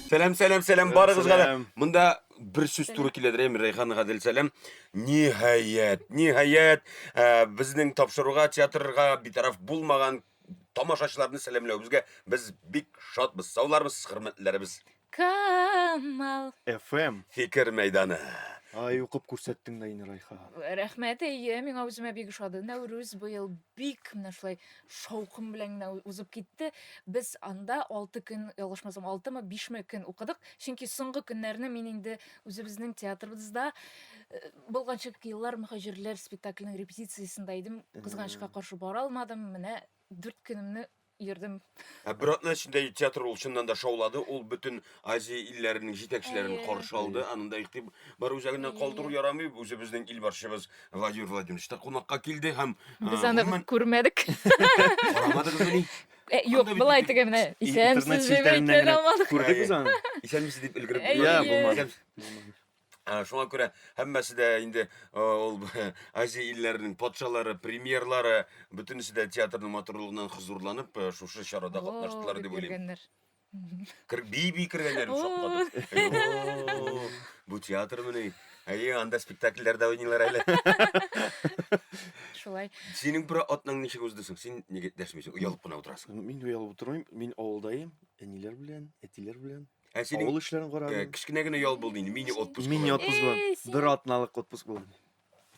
Сәлам, сәлам, сәлам барыгызга да. Сәлам. Монда бер сүз туры киләдер, әйме, Рәйхан Гадел сәлам. Ниһаять, ниһаять, э, безнең тапшыруга, театрга битараф булмаган тамашачыларны сәламләвебезгә без бик шатбыз. Саулармысыз, хөрмәтлеләребез. Камал. FM. Фикер мәйданы. Ай, укып күрсәттең дә инде, Райхан. Рәхмәт, әйе, миңа үземә бик ошады. Нәүрүз быел бик менә шулай шаукым белән генә узып китте. Без анда 6 көн, ялгышмасам, 6-мы, 5-ме көн укыдык. Чөнки соңгы көннәрне мин инде үзебезнең театрыбызда э, Болганчык еллар мөһаҗирләр спектакленең репетициясендә идем. Кызганычка каршы бара алмадым. Менә 4 көнемне йөрдем. Ә бер атна эчендә театр ул чыннан да шаулады. Ул бөтен Азия илләренең җитәкчеләрен каршы алды. Аның да игътибар үзәгеннән калдыру ярамый. Үзебезнең илбашчыбыз Владимир Владимирович та кунакка килде һәм Без аны күрмәдек. Карамадыгызмыни? Э, юк, былай теге менә исәнсез дип әйтә алмадык. Күрдек без аны. Исәнмесез дип өлгереп. Я, булмады. Шуңа күрә һәммәсе дә инде ул Азия илләренең патшалары, премьерлары, бөтенесе дә театрның матурлыгыннан хозурланып, шушы чарада катнаштылар дип уйлыйм. Кер би-би кергәннәр шаккатып. Бу театрмыни? Әйе, анда спектакльләр дә уйныйлар әле. Шулай. Синең бер атнаң ничек узды соң? Син нигә дәшмисең? Оялып кына утырасың. Мин оялып утырмыйм. Мин авылдаем, әниләр белән, әтиләр белән. Ә синең Авыл эшләрен э, карадым. кечкенә генә ял булды инде, мини отпуск. Мини булды. отпуск булды. Эй, син- Бер атналык отпуск булды.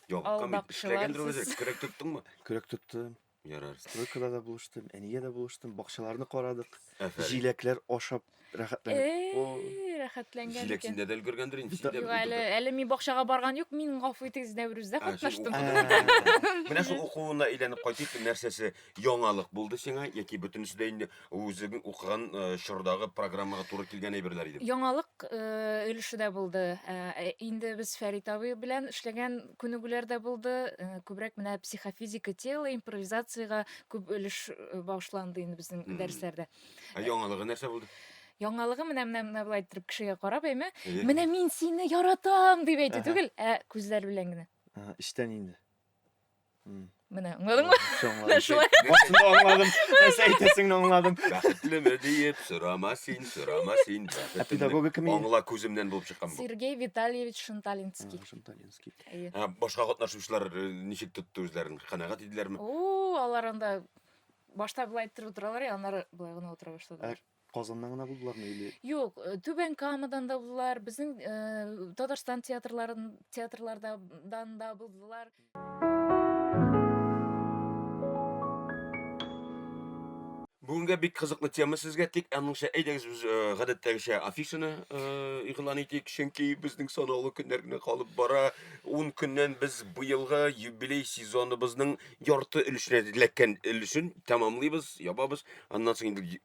Ялыккан бит, эшләгәндер Алдакчылар үзе. сез. Көрәк тоттыңмы? Көрәк тоттым. Ярар. Стройкада да булыштым, әнигә дә булыштым, бакчаларны карадык. Афәрин. Җиләкләр ашап рәхәтләнеп. О, Эй, рәхәтләнгән Җиләк икән. синдә дә өлгергәндер инде. Син дә Юк, әле, әле мин бакчага барган юк, мин гафу итегез, Нәүрүздә Ә, син катнаштым. укыдың. Менә шул укуына әйләнеп кайтыйк, нәрсәсе яңалык булды сиңа яки бөтенесе дә инде Үзең укыган э, чордагы программага туры килгән әйберләр иде. Яңалык э, өлеше дә булды. Э, инде без Фәрит абый белән эшләгән күнегүләр дә булды. Күбрәк менә психофизика тела, импровизациягә күп өлеш багышланды инде безнең дәресләрдә. Ә яңалыгы нәрсә булды? Яңалыгы менә менә менә болай иттереп кешегә карап, әйме? Менә мин сине яратам дип әйтү түгел, ә күзләр белән генә. Эчтән инде. Менә, аңладыңмы? Менә шулай. Башында аңладым. Нәрсә әйтәсеңне аңладым. Бәхетлеме диеп сорама син, сорама син. Ә педагогы кем? Аңла күземнән булып чыккан бу. Сергей Витальевич Шанталинский. Шанталинский. Ә башка катнашучылар э, ничек тотты үзләрен? Канәгать иделәрме? О, алар анда башта былай иттереп утыралар, аннары былай гына утыра башладылар. Казаннан гына булдылармы или? Юк, э, Түбән Камадан да булдылар, безнең э, Татарстан театрларын театрлардан да булдылар. Бүгенгә бик кызыклы тема сезгә, тик аныңча әйдәгез без э, гадәттәгечә афишаны э, игълан итик, чөнки безнең санаулы көннәр генә калып бара. 10 көннән без быелгы юбилей сезоныбызның ярты өлешенә эләккән өлешен тәмамлыйбыз, ябабыз. Аннан соң инде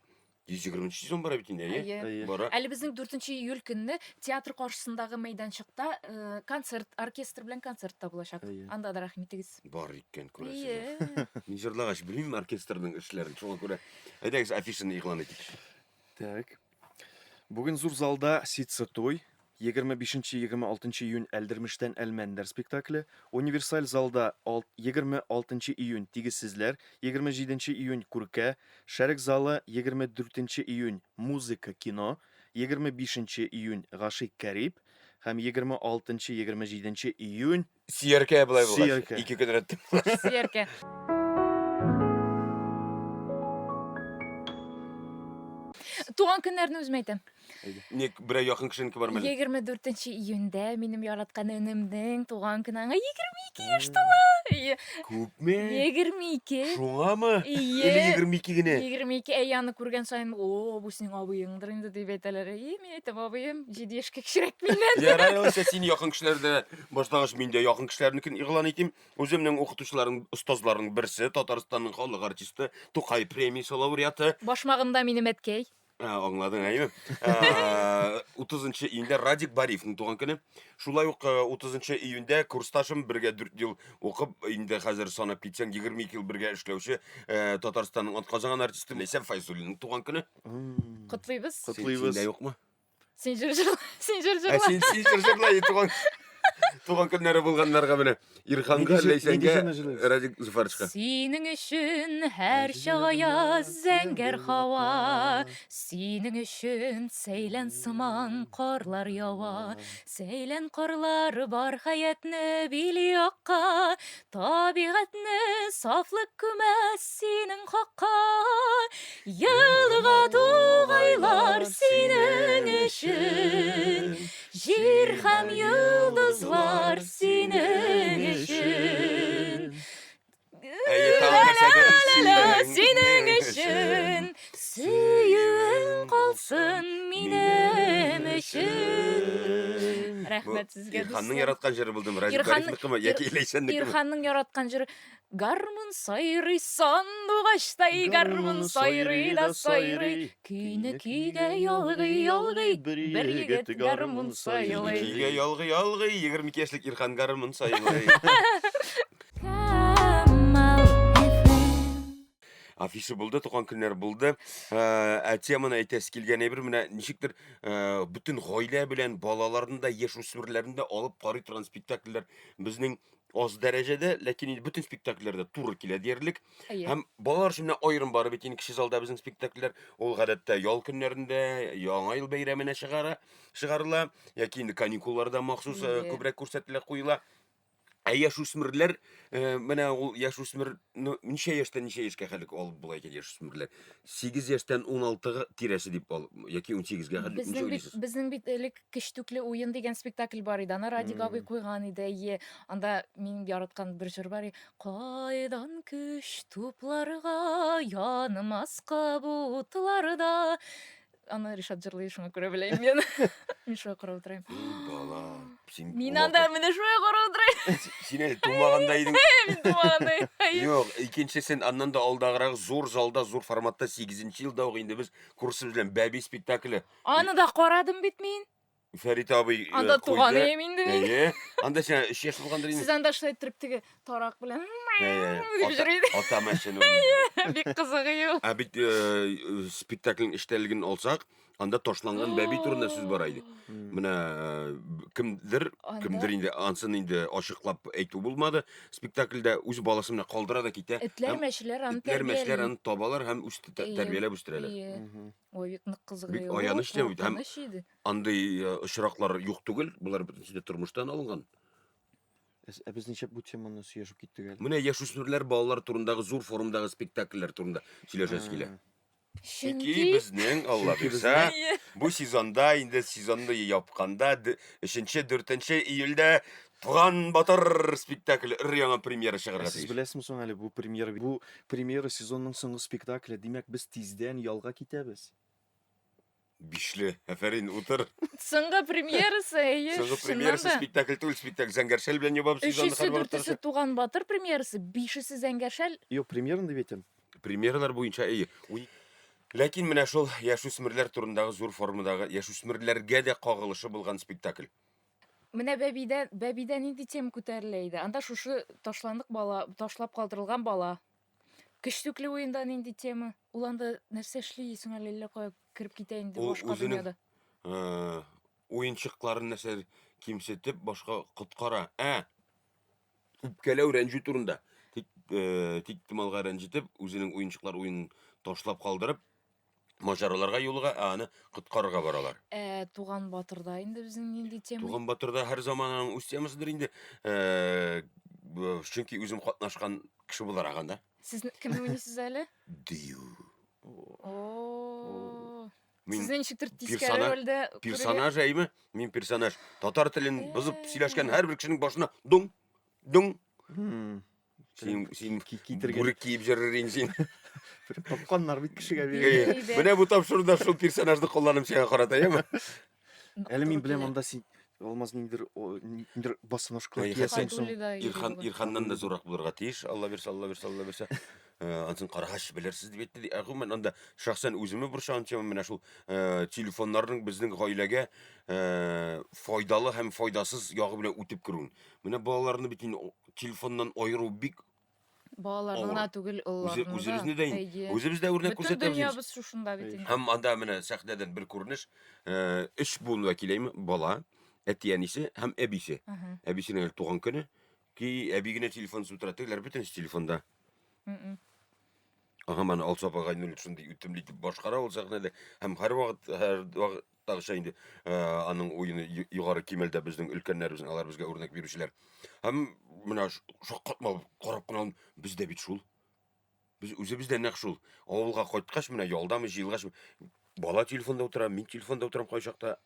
120 сезон бара бит инде, әйе? Әйе. Бара. Әле безнең 4 июль көнне театр каршысындагы мәйданчыкта э, концерт, оркестр белән концерт та булачак. Әйе. Анда да рәхим итегез. Бар икән, күрәсез. Әйе. Мин җырлагач белмим оркестрның эшләрен, шуңа күрә әйдәгез афишаны игълан итик. Так. Бүген зур залда Ситсы туй, 25-26 июнь Әлдермештән Әлмәндәр спектакле, Универсаль залда 26 июнь Тигезсезләр, 27 июнь Күркә, Шәрык залы 24 июнь Музыка кино, 25 июнь Гашыйк Кәриб һәм 26-27 июнь Сөяркә болай булгач. Сөяркә. Ике көн рәттән. Сөяркә. Туган көннәрне үзем әйтәм. Ник берәр якын кешенеке бармы әле? 24 июньдә минем яраткан энемнең туган көне аңа 22 яшь тула. Ие. Күпме? 22. Шуңамы? Ие. Или 22 генә? 22. Әй, аны күргән саен, о, бу синең абыеңдыр инде дип әйтәләр. Әйе, мин әйтәм, абыем 7 яшькә кечерәк миннән. Ярар, алайса син якын кешеләрдә башлагач, мин дә якын кешеләрнекен игълан итим. Үземнең укытучыларым, остазларның берсе, Татарстанның халык артисты, Тукай премиясе лауреаты. Башмагымда минем әткәй. Ә, аңладың, әйеме? 30 июньдә Радик Бариевның туган көне. Шулай ук 30 июньдә курсташым бергә 4 ел укып, инде хәзер санап китсәң 22 ел бергә эшләүче Татарстанның атказанган артисты Ләйсән Файзуллинның туган көне. Котлыйбыз. Котлыйбыз. Синдә юкмы? Син җыр җырла, син җыр Ә җырла. син син җыр җырла, туган. Туган көннәре булганнарга менә Ирханга, Нинди җыр- нинди Ләйсәнгә, җырны җырлыйбыз? Радик Зуфаровичка. Синең өчен һәр чагая зәңгәр һава, Синең өчен сәйлән сыман карлар ява. Сәйлән карлар бар хәятне били акка, Табигатьне сафлык күмә синең хакка. Елга тугайлар синең өчен, Җир һәм йолдызлар синең өчен. Әйе, тагын нәрсәдер Ла-ла-ла, синең өчен сөюең калсын минем өчен. Рәхмәт сезгә, Ирханның дуслар. яраткан җыры булдымы? Радик Ирханның- Гарифныкымы яки Ләйсәннекеме? Ирханның яраткан җыры Гармун сайрый сандугачтай, гармун сайрый да сайрый, көйне көйгә ялгый ялгый, бер егет гармун сайлый. Көйгә ялгый ялгый, 22 яшьлек Ирхан гармун сайлый. Камал FM. Афиша булды, туган көннәр булды. Ә теманы әйтәсе килгән әйбер менә ничектер бөтен гаилә белән балаларны да, яшүсмерләрне дә алып карый торган спектакльләр безнең аз дәрәҗәдә, ләкин инде бөтен спектакльләр дә туры килә диярлек. Әйе. Һәм балалар өчен менә аерым бары бит инде кече залда безнең спектакльләр. Ул гадәттә ял көннәрендә, Яңа ел бәйрәменә чыгара, чыгарыла, яки инде каникулларда махсус Әйе. күбрәк күрсәтелә куела. Ә яшүсмерләр, менә ул яшүсмер, ну, ничә яшьтән ничә яшькә хәтлек алып була икән яшүсмерләр? 8 яшьтән 16-га тирәсе дип ал, яки 18-гә хәтлек, ничә Безнең бит, уйлыйсыз? безнең бит элек Кечтүкле уен дигән спектакль бар иде. Аны Радик абый куйган иде. Әйе. Анда мин яраткан бер җыр бар иде. Кайдан көч тупларга, янмаска бу утларда. Аны Ришат җырлый, шуңа күрә беләм мин. Мин шулай карап утырам. Эй, бала, син Мин анда менә шулай карап утырам. Син әле тумаганда идең. Мин тумаганда идем. Юк, икенчесен аннан да алдагырак зур залда, зур форматта 8 елда ук инде без курсыбыз белән Бәби спектакле. Аны да карадым бит мин. Фәрит абый Анда туган куйды. идем инде мин. Әйе. Анда син 3 яшь булгандыр инде. Сез анда шулай иттереп теге тарак белән Әйе. дип йөри иде. Ата мәчен уйный. Бик кызык иде ул. Ә бит спектакльнең эчтәлеген алсак, анда ташланган бәби турында сүз бара иде. Менә кемдер, Анда- кемдер инде ансын инде ачыклап әйтү булмады. Спектакльдә үз баласын менә калдыра да китә. Этләр Һәм мәчеләр аны Этләр мәчеләр тәрбияли. аны табалар һәм үз Әйе. тәрбияләп үстерәләр. Әйе. Ой, бик нык кызык Бик иде ул. аяныч та бит, һәм- Куркыныч иде. Андый очраклар юк түгел, болар бөтенесе дә тормыштан алынган. Ә без ничек бу теманы сөйләшеп киттек әле? Менә яшүсмерләр, балалар турындагы зур форумдагы спектакльләр турында сөйләшәсе килә. Чөнки Чөнки безнең, Алла Чөнки бирсә, Әйе. бу сезонда инде сезонны япканда 3-4 июльдә Туган батыр спектакле өр-яңа премьера чыгарга Ә сез тиеш. беләсезме соң әле бу премьера, бу премьера сезонның соңгы спектакле, димәк, без тиздән ялга китәбез. Бишле, афәрин, утыр. Соңгы премьерасы, әйе, Соңгы чыннан премьерасы да. спектакль түгел, спектакль Зәңгәр шәл белән ябабыз сезонны Өчесе, һәрвакыт дүртесе тырышып. Туган батыр премьерасы, бишесе Зәңгәр шәл. Юк, премьераны дип әйтәм. Премьералар буенча, әйе. Уй. Ләкин менә шул яшүсмерләр турындагы зур формадагы яшүсмерләргә дә кагылышы булган спектакль. Менә бәбидә, бәбидә нинди тема күтәрелә иде? Анда шушы ташландык бала, ташлап калдырылган бала. Көчлекле уенда нинди тема? Ул анда нәрсә эшли соң әле, әллә кая кереп китә инде Ул башка үзенең, дөньяда. Уенчыкларын нәрсә кимсетеп, башка коткара. Ә, үпкәләү, рәнҗү турында. Тик, тик томалга рәнҗетеп, үзенең уенчыклар уенын ташлап калдырып, маҗараларга юлыга, ә аны коткарырга баралар. Ә, Туган батырда инде безнең нинди тема? Туган батырда һәр замананың үз темасыдыр инде. Чөнки үзем катнашкан кеше буларак анда. Сез кемне уйныйсыз әле? Дию. О. Мин Сезне ничектер тискәре рольдә күрергә- персонаж әйме? Мин персонаж. Татар телен бозып сөйләшкән һәрбер кешенең башына дуң, дуң. Син, син Китергән. бүрек киеп җөрер инде син. Тапканнар бит кешегә Әйе. бирергә. Әйбәт. Менә бу тапшыруда шул персонажны кулланым сиңа карата, әйеме? Әле мин Туры беләм килә. анда син Алмаз ниндер, о, ниндер босоножкалар Әй, киясең соң. Хатулли да йөри Ирхан, бүген. Ирханнан да зуррак булырга тиеш. Алла бирсә, Алла бирсә, Алла бирсә. Ансын карагач белерсез дип әйтте. Ә гомумән анда шәхсән үземне борчыган тема менә шул, телефоннарның безнең гаиләгә, файдалы һәм файдасыз ягы белән үтеп керүен. Менә балаларны бит инде телефоннан аеру бик Балаларны авыр. гына түгел, олыларны да. Үзебезне дә инде. Әйе. Үзебез дә үрнәк Бөтен күрсәтәбез инде. дөньябыз шушында бит инде. Һәм анда менә сәхнәдән бер күренеш, өч буын вәкиле, бала, Әти-әнисе һәм әбисе. Әбисенең әле туган көне. Ки әби генә телефон утыра, тегеләр бөтенесе телефонда. Ага, моны Алсу апа Гайнуллина шундый үтемле итеп башкара ул сәхнәдә. Һәм һәрвакыт, һәрвакыттагыча инде аның уены югары кимәлдә безнең өлкәннәребезнең, алар безгә үрнәк бирүчеләр. Һәм менә шаккатма карап кына без дә бит шул. Без үзебез дә нәкъ шул. Авылга кайткач, менә ялдамы, җыелгач, бала телефонда утыра, мин телефонда утырам кайчакта.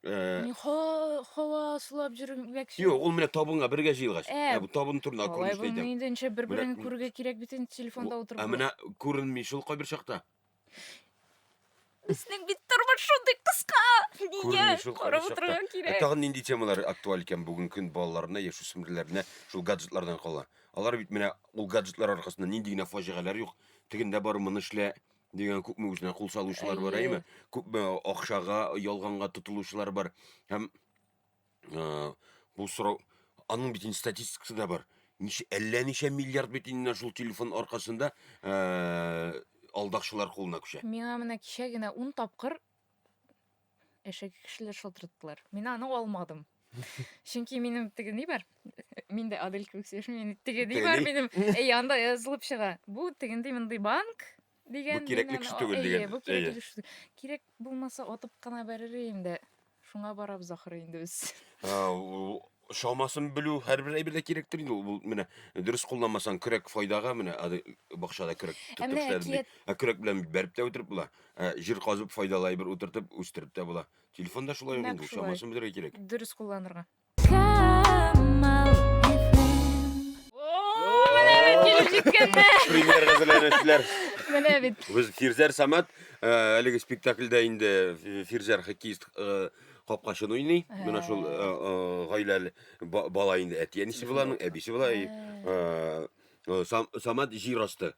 Э, Мин һава сулап йөрмәкче. Юк, ул менә табынга бергә җыелгач. Ә, Ә, бу табын турында Алай күренеш булмый әйтәм. инде, ничә бер-береңне Менә- күрергә кирәк бит инде телефонда утырып. Ә менә күренми шул кайбер чакта. Безнең бит тормыш шундый кыска. Нигә Күренми шул карап кайбер чакта. утырырга Ә кирәк? тагын нинди темалар актуаль икән бүгенге көн балаларына, яшүсмерләренә шул гаджетлардан кала? Алар бит менә ул гаджетлар аркасында нинди генә фаҗигаләр юк. Тегендә бар, моны эшлә дигән күпме үзенә кул салучылар бар, әйеме? Күпме акчага, ялганга тотылучылар бар. Һәм э, бу сорау аның бит инде статистикасы да бар. Ничә, әллә ничә миллиард бит инде шул телефон аркасында э, алдакчылар кулына күчә. Миңа менә кичә генә 10 тапкыр әшәке кешеләр шалтыраттылар. Мин аны алмадым. Чөнки минем теге ни бар? Мин дә Адель кебек сөйләшмим. Мин теге ни бар Теге ни? минем? Әй, анда язылып чыга. Бу тегендей мондый банк дигән. Бу кирәкле мин кеше аны- түгел Әйе, дигән. бу кирәкле Әйе. кеше түгел. Кирәк булмаса атып кына бәрер идем дә. Шуңа барабыз ахыры инде без. Ә, ул чамасын белү һәрбер әйбердә кирәктер инде ул. Бу менә дөрес кулланмасаң көрәк файдага менә ады бакчада көрәк Ә тотып менә эшләдем ди. әкият Ә көрәк белән бәреп тә үтереп була. Ә, җир казып файдалы әйбер утыртып үстереп тә була. Телефон да шулай ук Нәкъ инде ул, шулай. чамасын белергә кирәк. Дөрес кулланырга. О, менә бит килеп җиткәннәр. Премьера әзерләнүчеләр. Менә бит. Без Фирзәр Самат э, әлеге спектакльдә инде Фирзәр хоккеист э, капкачын уйный. Менә шул э, э, гаиләле ба- бала инде әти-әнисе була, аның әбисе була. И, э, э, Сам- Самат җир асты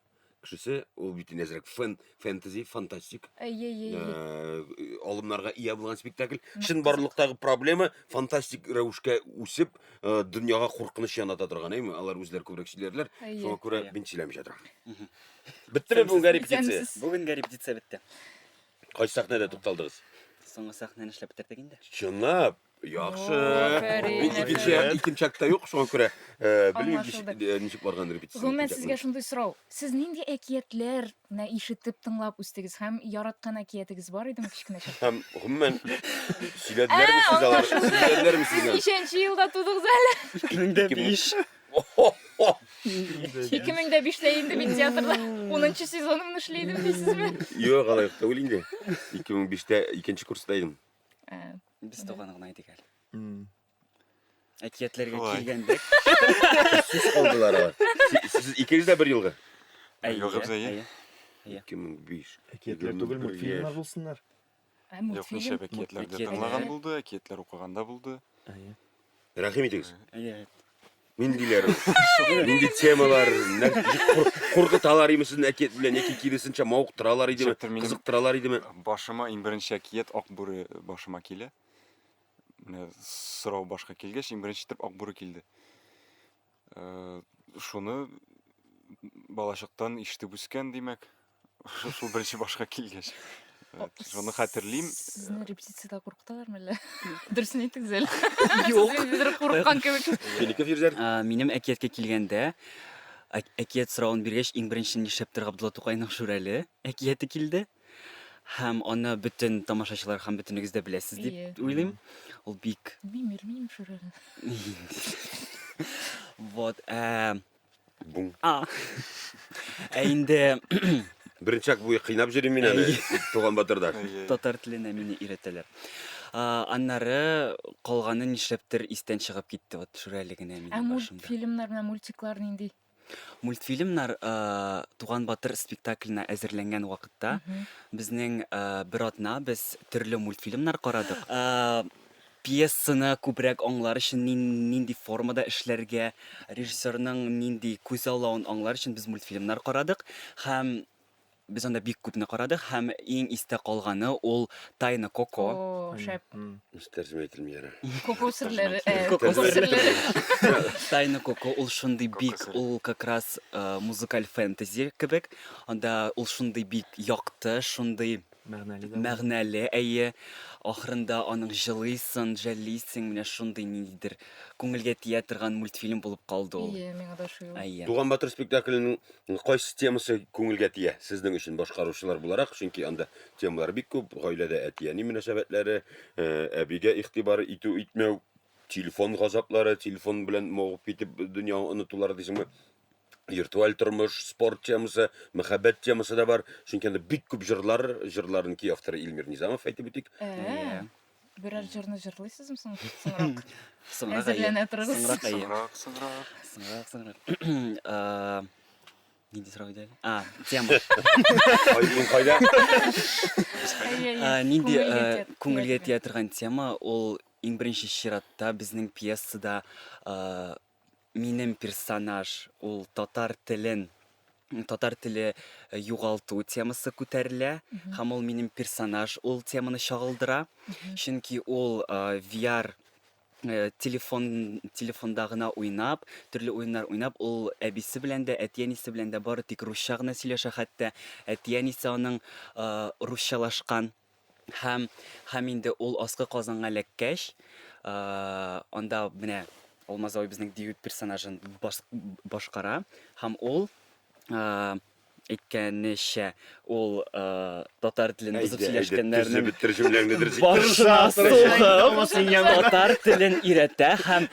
кешесе, ул бит инде әзрәк фэн, фэнтези, фантастик Әйе, әйе, әйе. э, алымнарга ия булган спектакль. Чынбарлыктагы проблема фантастик рәвешкә үсеп, э, дөньяга куркыныч яната торган, әйме? Алар үзләре күбрәк сөйләрләр. Әйе. Шуңа күрә Әйе. мин сөйләмичә торам. Беттеме бүгенге репетиция? Исәнмесез. Бүгенге репетиция бетте. Кайсы сәхнәдә тукталдыгыз? Соңгы сәхнәне эшләп бетердек инде. Чынлап, яхшы. Афәрин, Мин икенче афәрин. икенче актта юк, шуңа күрә э, белмим Аңлашылды. ничек- э, ничек барган репетиция. Гомумән, сезгә шундый сорау. Сез нинди әкиятләр менә ишетеп, тыңлап үстегез һәм яраткан әкиятегез бар идеме кечкенә чакта? Һәм гомумән сөйләделәрме Ә, сез алар? аңлашылды. Сөйләделәрме Сез сезгә? ничәнче елда тудыгыз әле? 2005. 2005-тә инде мин театрда 10 сезонымны эшли идем дисезме? Юк, алай ук түгел инде. 2005-тә икенче курста идем. Ә, Без туган гына идек әле. М. Әкиятләргә Шулай. килгәндә. Сез калдылар алар. Сез икегез дә бер елгы. Әйе, Елгыбыз, әйе. әйе. 2005. Әкиятләр түгел, мультфильмнар булсыннар. ә, Юк, мультфильм. ничә әкиятләр дә Әкиятләр. тыңлаган булды, әкиятләр укыган да булды. Әйе. Рәхим итегез. Әйе. Ниндиләр? Нинди темалар? Куркыталар име сезне әкият белән яки киресенчә мавыктыралар идеме? Ничектер минем- Кызыктыралар идеме? Башыма иң беренче әкият Ак бүре башыма килә. Менә сорау башка килгәч, иң беренче итеп Ак бүре килде. Э, Шуны балачактан ишетеп үскән, димәк. Шул беренче башка килгәч. Э, Шуны хәтерлим. Сезне репетициядә куркыталармы әллә? Дөресен әйтегез әле. Юк. Сез ниндидер курыккан кебек. Синеке, Фирзәр? А, Минем әкияткә килгәндә, әк- әкият соравын биргәч, иң беренче нишләптер Габдулла Тукайның Шүрәле әкияте килде. Һәм аны бөтен тамашачылар һәм бөтенегез дә беләсез дип Әйе. уйлыйм. Ул бик Мин бирмим Шүрәле. Вот, ә, Бум. а. Ә инде Беренче акт буе кыйнап йөрим мин әле Туган батырда. Әйе. татар теленә мине өйрәтәләр. А, Аннары калганы нишләптер истән чыгып китте. Вот Шүрәле генә Ә минем башымда. мультфильмнар менә мультиклар нинди? Мультфильмнар э, Туган батыр спектакленә әзерләнгән вакытта безнең э, бер атна без төрле мультфильмнар карадык. Э, пьесаны күбрәк аңлар өчен нинди формада эшләргә, режиссерның нинди күзаллавын аңлар өчен без мультфильмнар карадык һәм без анда бик күпне карадык һәм иң истә калганы ул Тайна Коко. О, шәп. Тәрҗемә ителми яра. Коко серләре. Тәрҗемә э, Коко Коко серләре. Тайна Коко ул шундый Коко бик, сере. ул как раз э, музыкаль фэнтези кебек. Анда ул шундый бик якты, шундый Мәгънәле дә. Мәгънәле, әйе. Ахырында аның җылыйсың, жәллисең, менә шундый ниндидер күңелгә тия торган мультфильм булып калды ул. Әйе, миңа да ошый ул. Әйе. Туган батыр спектакленең кайсы темасы күңелгә тия сезнең өчен башкаручылар буларак? Чөнки анда темалар бик күп, гаиләдә әти-әни мөнәсәбәтләре, э, әбигә игътибар итү-итмәү, телефон газаплары, телефон белән мавыгып китеп дөньяны онытулар дисеңме? Виртуаль тормыш, спорт темасы, мәхәббәт темасы да бар. Чөнки анда бик күп җырлар, җырларның көй авторы Илмир Низамов әйтеп үтик. Ә, берәр җырны җырлыйсызмы соң соңрак? Соңрак әйе. Әзерләнә торыгыз. Соңрак әйе. Соңрак, соңрак. Соңрак, соңрак. Э, Нинди сорау иде әле? А, тема. Ай, мин кайда? Әйе, әйе. Э, Нинди Күңелгә э, тия- күңелгә тия тия торган тема, ул иң беренче чиратта безнең пьесада э, минем персонаж ул татар телен татар теле э, югалту темасы күтәрелә һәм ул минем персонаж ул теманы чагылдыра. Чөнки ул э, VR э, телефон телефонда гына уйнап, төрле уеннар уйнап, ул әбисе белән дә, әти-әнисе белән дә бары тик русча гына сөйләшә, хәтта әти-әнисе аның э, русчалашкан. Һәм, һәм инде ул аскы Казанга эләккәч, анда менә Алмаз абый безнең Дию персонажын баш, башкара. Һәм ул әйткәнечә, ул татар телен бозып сөйләшкәннәрнең бетер җөмләңне дөрес башына сугып, татар телен өйрәтә һәм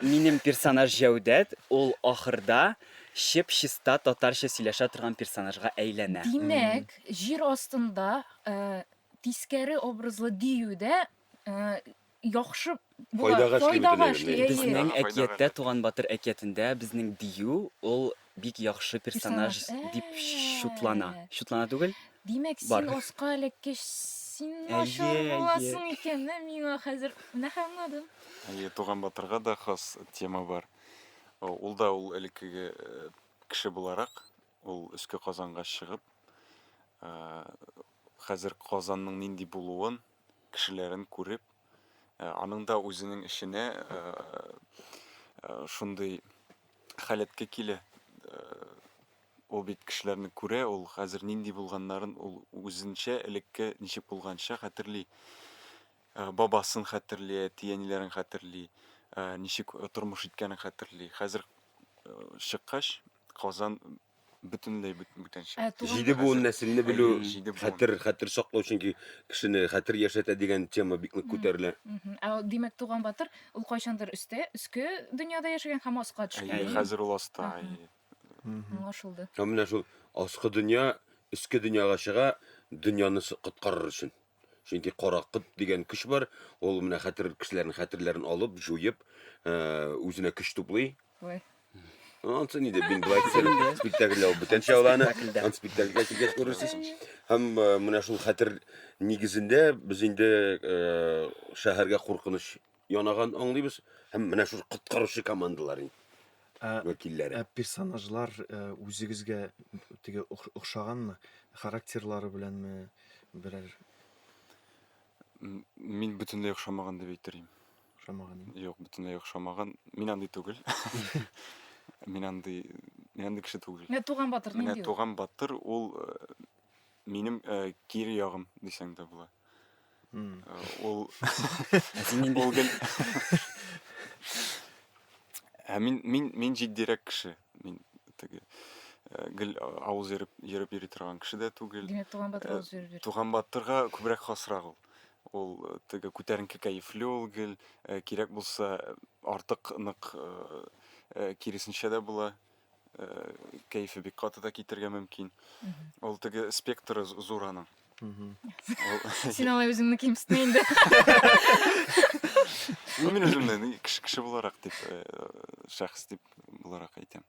минем персонаж Җәүдәт, ул ахырда чип-чиста татарча сөйләшә торган персонажга әйләнә. Димәк, җир астында э, тискәре образлы дию дә э, яхшы була, Файдага эшли файдага бөтенләй, эшли, әйе. әйе. Безнең Файдага әкияттә, Туган батыр әкиятендә безнең дию ул бик яхшы персонаж Персонаж, дип чутлана. ә. Чутлана түгел? Димәк, син Бар. аска эләккәч, син Әйе, начар әйе. буласың икән. Менә миңа хәзер менә аңладым. Әйе, Туган батырга да хас тема бар. Ул да ул элеккеге э, кеше буларак, ул өске Казанга чыгып, хәзер Казанның нинди булуын, кешеләрен күреп, аның да үзенең эченә шундый халәткә килә. Ул бит кешеләрне күрә, ул хәзер нинди булганнарын ул үзенчә элекке ничек булганча хәтерли. Бабасын хәтерли, әти-әниләрен хәтерли, ничек тормыш иткәнен хәтерли. Хәзер чыккач, Казан бөтенләй бүтәнчә. Ә туган Җиде буын нәселне белү, Җиде буын. хәтер, хәтер саклау, чөнки кешене хәтер яшәтә дигән тема бик нык күтәрелә. Мгм. Ә димәк, туган батыр ул кайчандыр өстә, өске дөньяда яшәгән һәм аска төшкән. Әйе, хәзер ул аста. Аһа. Әйе. Аңлашылды. Һәм менә шул аскы дөнья өске дөньяга чыга, дөньяны коткарыр өчен. Чөнки кара кот дигән көч бар, ул менә хәтер кешеләрнең хәтерләрен алып, җуеп, э, үзенә көч туплый. Ой. Ансы ни дип, мин болай әйтсәм, спектакльдә ул бүтәнчә ул аны. Аны спектакльгә килгәч күрерсез. Һәм э, менә шул хәтер нигезендә без инде э, шәһәргә куркыныч янаган аңлыйбыз. Һәм менә шул коткаручы командалар инде Ә, вәкилләре. ә персонажлар э, үзегезгә теге охшаганмы? Характерлары беләнме берәр Мин бөтенләй охшамаган дип әйтер идем. Охшамаган инде. Юк, бөтенләй охшамаган. Мин андый түгел. Мин андый, мин андый кеше түгел. Менә Туган батыр Менә нинди ул? Туган батыр ул э, минем э, кире ягым дисәң дә була. Э, Ул Ә син нинди? ул гел Ә мин мин мин җитдирәк кеше. Мин теге э, гел авыз ерып ерып йөри торган кеше дә түгел. Димәк, Туган батыр Э, авыз ерып йөри. Туган батырга күбрәк хасрак ул. Ул э, теге күтәренке кәефле ул гел, э, кирәк булса артык нык э, киресенчә дә була. Кәефе бик каты да китергә мөмкин. Ул теге спектры зур аның. Син алай үзеңне кимсетмә инде. Ну, мин үземне кеше, кеше буларак дип, шәхес дип буларак әйтәм.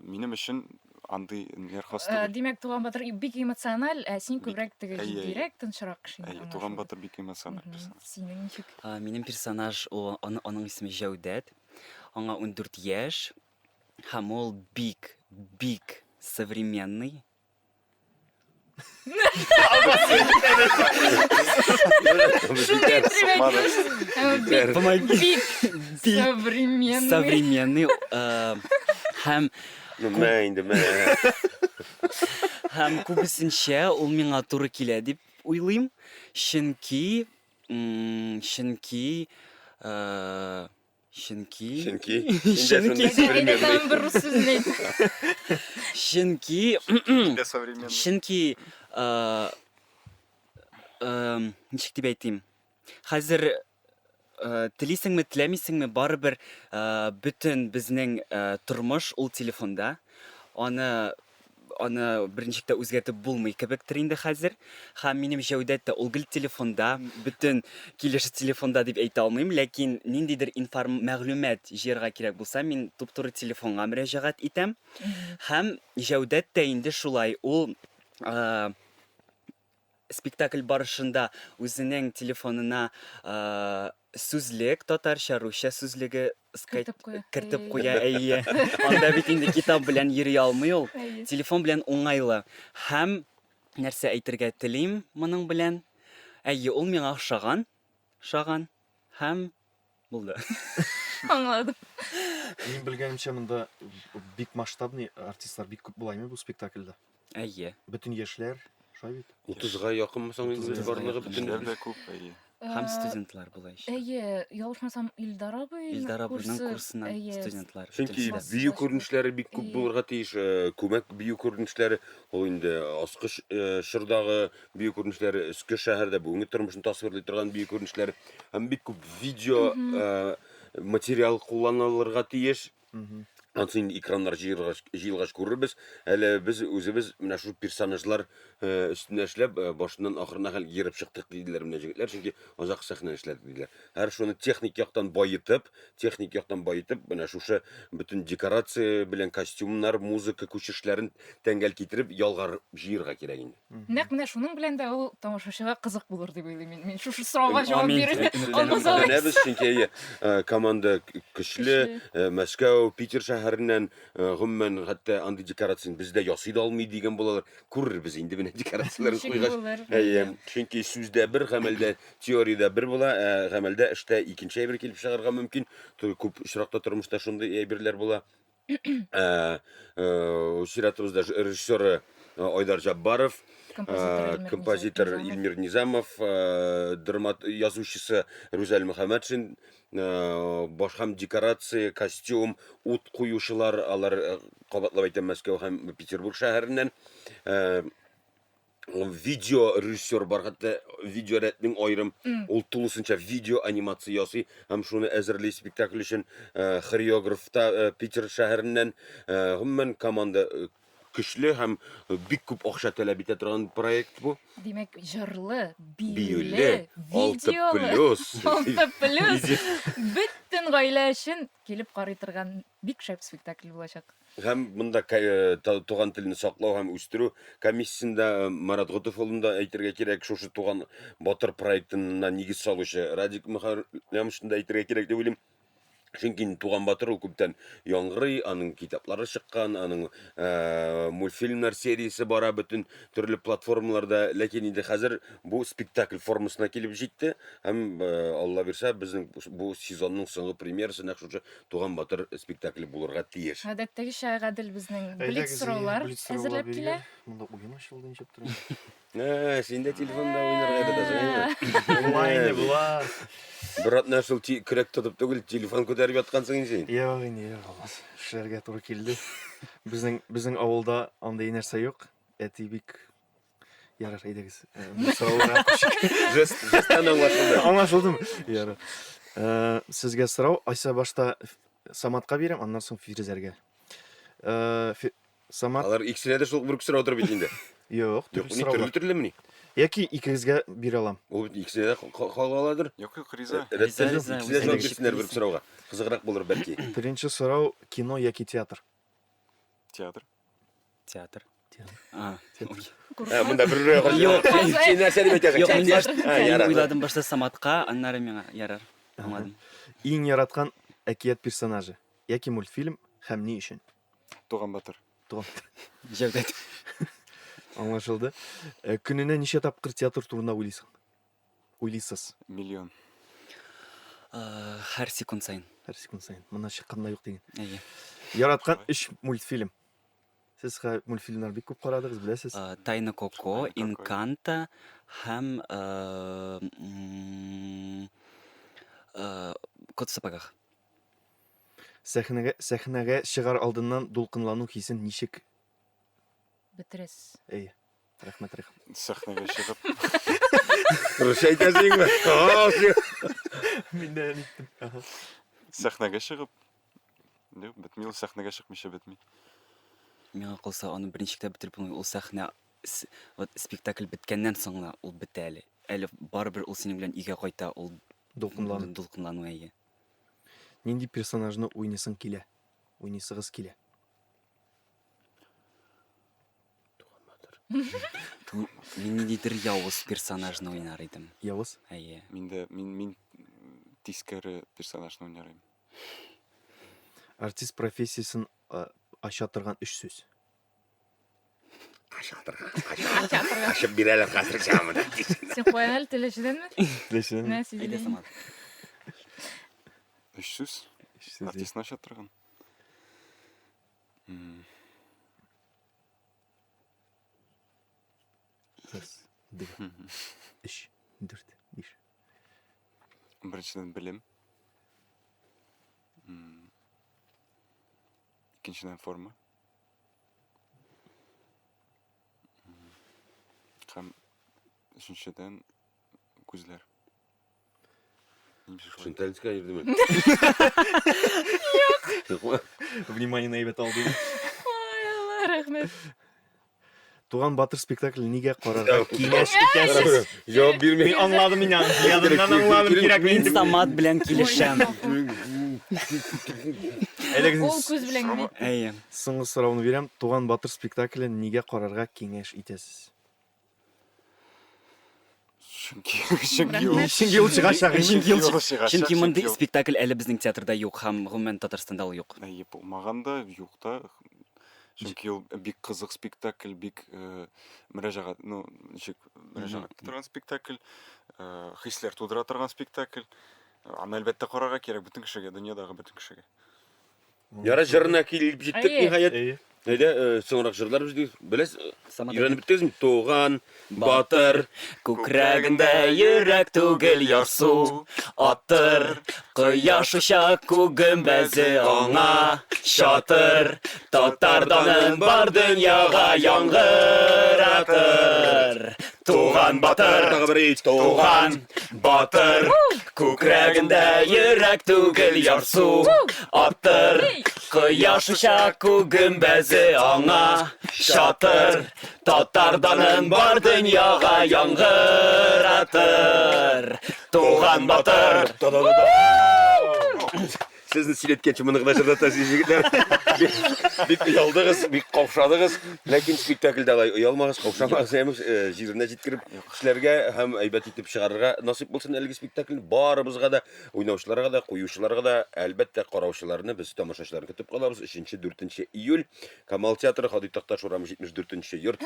Минем өчен андый ниләр хас Э, түгел. Димәк, Туган батыр бик эмоциональ, ә син Бик- күбрәк теге әйе, әйе. җитдирәк, тынчырак кеше. инде, Әйе, Туган аңлашылды. батыр бик эмоциональ Мгм. персонаж. Синең ничек? А, Минем персонаж, ул, аны- аның исеме Җәүдәт. Аңа 14 яшь. Һәм ул бик, бик современный. Шундый итеп әйттең. Бик Помоги. бик Бик современный. современный. э, Һәм Ну, мә инде, мә. һәм күбесенчә ул миңа туры килә дип уйлыйм, чөнки чөнки э, чөнки Чөнки Чөнки Әйдә тагын бер рус сүзен әйт. чөнки Дә современный. чөнки э, э, ничек дип әйтим? Хәзер э, телисеңме, теләмисеңме, барыбер э, бөтен безнең э, тормыш ул телефонда. Аны аны берничек тә үзгәртеп булмый кебектер инде хәзер. Һәм минем Җәүдәт тә ул гел телефонда, бөтен килеше телефонда дип әйтә алмыйм, ләкин ниндидер информ мәгълүмат җыярга кирәк булса, мин туп-туры телефонга мөрәҗәгать итәм. Һәм Җәүдәт тә инде шулай, ул э, спектакль барышында үзенең телефонына сүзлек, татарча, русча сүзлеге кертеп куя. Кертеп куя, әйе. Анда бит инде китап белән йөри алмый ул. Телефон белән уңайлы. Һәм нәрсә әйтергә телим моның белән? Әйе, ул миңа ошаган, ошаган һәм булды. Аңладым. Мин белгәнемчә, монда бик масштабный артистлар бик күп була бу спектакльдә. Әйе. Бөтен яшьләр, шулай бит? 30-га якынмы соң инде барлыгы бөтен? Яшьләр дә күп, әйе. Һәм студентлар була ич. Әйе, ялгышмасам, Илдар абый Илдар абыйның курсыннан студентлар. Чөнки бию күренешләре бик күп булырга тиеш, күмәк бию күренешләре, ул инде аскы чордагы бию күренешләре, өске шәһәрдә бүгенге тормышны тасвирлый торган бию күренешләре һәм бик күп видео материал кулланылырга тиеш. Ансы инде экраннар җыелгач, җыелгач күрербез. Әле без үзебез менә шул персонажлар э, өстендә эшләп, э, башыннан ахырына хәл ерып чыктык диделәр менә җегетләр, чөнки озак сәхнә эшләдек диделәр. Һәр шуны техник яктан баетып, техник яктан баетып, менә шушы бөтен декорация белән костюмнар, музыка күчешләрен тәңгәл китереп ялгар җыерга кирәк инде. Нәкъ менә шуның белән дә ул тамашачыга кызык булыр дип уйлыйм мин. Мин шушы сорауга җавап Амин. бирә Өметләнәбез. алмасам. Өметләнәбез, чөнки әйе, э, команда көчле, э, Мәскәү, Питер шәһәреннән, э, гомумән, хәтта андый декорацияне бездә ясый да алмый дигән булалар. Күрербез инде менә декорацияләрен Ничек куйгач. булыр? Әйе, чөнки сүздә бер, гамәлдә, теориядә бер була, ә гамәлдә эштә икенче әйбер килеп чыгарга мөмкин. Күп очракта тормышта шундый әйберләр була. Э, э, чиратыбызда режиссеры э, Айдар Җаббаров, композитор Илмир Низамов, драмат язучысы Рүзәл Мөхәммәтшин, баш һәм декорация, костюм, ут куючылар, алар кабатлап әйтәм, Мәскәү һәм Петербург шәһәреннән. Видео режиссер бар, хәтта видеорәтнең аерым, ул тулысынча видео анимация ясый һәм шуны әзерли спектакль өчен. Э, хореограф та э, Питер шәһәреннән. Э, гомумән, команда көчле һәм бик күп акча таләп итә торган проект бу. Димәк, җырлы, биюле, биюле, 6 плюс. 6 плюс. Бөтен гаилә өчен килеп карый торган бик шәп спектакль булачак. Һәм монда э, туган телне саклау һәм үстерү комиссиясендә э, Марат Готов улын да әйтергә кирәк, шушы Туган батыр проектына нигез салучы Радик Мөхәррәмовичны да әйтергә кирәк дип уйлыйм. Чөнки Туган батыр ул күптән яңгырый, аның китаплары чыккан, аның э, мультфильмнар сериясе бара бөтен төрле платформаларда, ләкин инде хәзер бу спектакль формасына килеп җитте һәм э, Алла бирсә, безнең бу сезонның соңгы премьерасы нәкъ шушы Туган батыр спектакле булырга тиеш. Гадәттәгечә Гадел безнең блиц сораулар әзерләп килә. Монда уен ачылды ничек тора. Ә, син дә телефонда уйнарга яратасың, әйеме? Онлайн була. Бер атна шул көрәк тотып түгел, телефон күтәреп яткансың инде син. Юк инде, юк, алмас. Эшләргә туры килде. Безнең безнең авылда андый нәрсә юк. Әти бик Ярар, әйдәгез. Э, бу сорауга күчик. Жест, жесттан аңлашылды. Аңлашылдымы? Ярар. Э, сезгә сорау, Айса башта Саматка бирәм, аннан соң Фирүзәргә. Э, Самат. Алар икесенә дә шул бер үк сорау тор бит инде. Юк, төрле сораулар. Төрле төрлемени? Яки икегезгә бирә алам. Ул бит икесенә дә кала аладыр. Юк, юк, риза. Риза, риза. Икесенә җавап бирсеннәр бер үк сорауга. Кызыграк булыр бәлки. Беренче сорау, кино яки театр? Театр. Театр. А, Ә, монда бер бер Юк. Син нәрсә дип әйтәсең? Юк, мин башта А, ярар. уйладым башта Саматка, аннары миңа. Ярар. Аңладым. Иң яраткан әкият персонажы яки мультфильм һәм ни өчен? Туган батыр. Туган. Җәүдәт. Аңлашылды. Э, көненә ничә тапкыр театр турында уйлыйсың? Уйлыйсыз? Миллион. Э, һәр секунд саен. Һәр секунд саен. Моннан чыкканда юк диген. Әйе. Яраткан өч мультфильм. Сез хә мультфильмнар бик күп карадыгыз, беләсез. Э, Тайна Коко, Тайна Коко. Инканта һәм э, м, э, Кот в сапогах. Сәхнәгә сәхнәгә чыгар алдыннан дулкынлану хисен ничек Бетерәсез. Әйе. Рәхмәт, рәхмәт. Сәхнәгә чыгып. Русча әйтәсеңме? А, син- Мин дә әйттем. Ага. Сәхнәгә чыгып. Юк, бетми ул сәхнәгә чыкмыйча бетми. Миңа калса, аны берничек тә бетереп булмый. Ул сәхнә с- вот спектакль беткәннән соң гына ул бетә әле. Әле барыбер ул синең белән өйгә кайта, ул Дулкынлану. Дулкынлану, әйе. Нинди персонажны уйныйсың килә? Уйныйсыгыз килә? Мин ниндидер явыз персонажны уйнар идем. Явыз? Әйе. Мин дә мин мин тискәре персонажны уйнар идем. Артист профессиясен ача торган өч сүз. Ача торган. Ачып бирәләр хәзер сиңа моны. Син каян әле Теләчедәнме? Теләчедән. Менә син. Әйдә, Самат. Өч сүз. Өч сүз. Артистны ача торган. Раз, два, өч, дүрт, биш. Беренчедән белем. Икенчедән форма. Һәм өченчедән күзләр. Шентальская йөрдеме? Юк. Внимание на әйбәт алды. Ай, Алла, рәхмәт. Туган батыр спектакль нигә карарга киңәш итәсез? Җавап бирми. Мин аңладым мин аны. Яныннан аңладым кирәк Мин Самат белән килешәм. Ул күз белән генә. Әйе. Соңгы сорауны бирәм. Туган батыр спектаклен нигә карарга киңәш итәсез? Чөнки чөнки ул Чөнки ул чыгачак. Чөнки ул ул чыгачак, Чөнки мондый чөнки ул- спектакль әле безнең театрда юк һәм гомумән Татарстанда ул юк. Әйе, булмаган да, юк та. Чөнки ул бик кызык спектакль, бик э, мөрәҗәгать, ну, ничек мөрәҗәгать итә торган спектакль, э, хисләр тудыра торган спектакль. Аны әлбәттә карарга кирәк бөтен кешегә, дөньядагы бөтен кешегә. Яра җырына килеп җиттек Әйе. ниһаять. Әйе. Әйдә, э, соңрак җырлар без беләсез, Самат өйрәнеп беттегезме? Туган, батыр, Күкрәгендә йөрәк түгел ярсу аттыр, Кояш оча күк гөмбәзе аңа чатыр, Татар данын бар дөньяга яңгыратыр. Туган батыр, Тагы бер ич, туган батыр, Күкрәгендә йөрәк түгел ярсу аттыр, Кояш оча күк гөмбәзе аңа чатыр, Татар данын бар дөньяга яңгыратыр. Туган батыр. Сезне сөйләткәнче моны гына җырлатасыз, егетләр. Бик оялдыгыз, бик каушадыгыз. Ләкин спектакльдә алай оялмагыз, каушамагыз, әмма э, җиренә җиткереп эшләргә һәм әйбәт итеп чыгарырга насыйп булсын әлеге спектакль. Барыбызга да, уйнаучыларга да, куючыларга да, әлбәттә, караучыларны без тамашачыларны көтеп калабыз. 3-4 июль Камал театры, Һади Такташ урамы 74 йорт,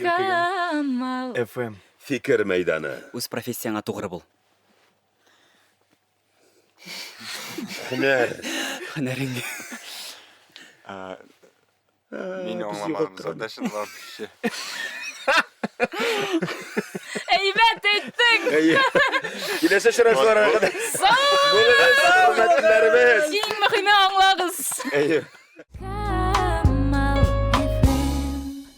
Камал. FM. Фикер мәйданы. Үз профессияңа тугры бул. Һөнәр. Һөнәрең. Ә, Мин аңламадым задачаны вообще. Әйбәт әйттең. Әйе. Киләсе очрашуларга кадәр. Сау Булыгыз, хөрмәтлеләребез. Иң мөһиме аңлагыз. Әйе.